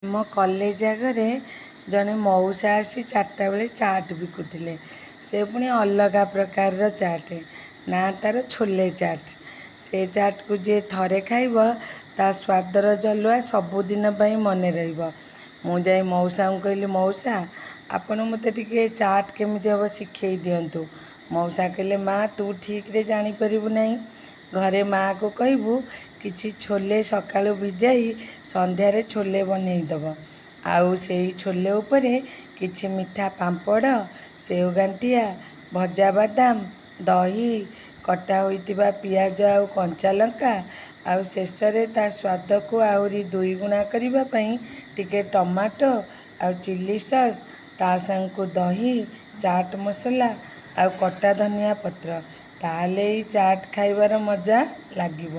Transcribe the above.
ଆମ କଲେଜ ଆଗରେ ଜଣେ ମଉସା ଆସି 4ଟା ବେଳେ ଚାଟ୍ ବିକୁଥିଲେ। ସେ ପୁଣି ଅଲଗା ପ୍ରକାରର ଚାଟ୍, ନାଁ ତାର ଛୋଲେ ଚାଟ୍। ସେ ଚାଟ୍କୁ ଯିଏ ଥରେ ଖାଇବ, ତା ସ୍ୱାଦର ଜଲୁଆ ସବୁଦିନ ପାଇଁ ମନେ ରହିବ। ମୁଁ ଯାଇ ମଉସାଙ୍କୁ କହିଲି, "ମଉସା, ଆପଣ ମୋତେ ଟିକେ ଚାଟ୍ କେମିତି ହେବ ଶିଖେଇ ଦିଅନ୍ତୁ।" ମଉସା କହିଲେ, "ମା, ତୁ ଠିକ୍ରେ ଜାଣିପାରିବୁ ନାହିଁ। ଘରେ ମାଆକୁ କହିବୁ କିଛି ଛୋଲେ ସକାଳୁ ଭିଜାଇ ସନ୍ଧ୍ୟାରେ ଛୋଲେ ବନେଇଦେବ। ଆଉ ସେଇ ଛୋଲେ ଉପରେ କିଛି ମିଠା ପାମ୍ପଡ଼, ସେଉ ଗାଣ୍ଠିଆ, ଭଜା ବାଦାମ, ଦହି, କଟା ହୋଇଥିବା ପିଆଜ ଆଉ କଞ୍ଚା ଲଙ୍କା, ଆଉ ଶେଷରେ ତା ସ୍ୱାଦକୁ ଆହୁରି ଦୁଇଗୁଣା କରିବା ପାଇଁ ଟିକେ ଟମାଟୋ ଆଉ ଚିଲି ସସ୍, ତା ସାଙ୍ଗକୁ ଦହି, ଚାଟ୍ ମସଲା ଆଉ କଟା ଧନିଆ ପତ୍ର। ତାହେଲେ ଏଇ ଚାଟ୍ ଖାଇବାର ମଜା ଲାଗିବ।"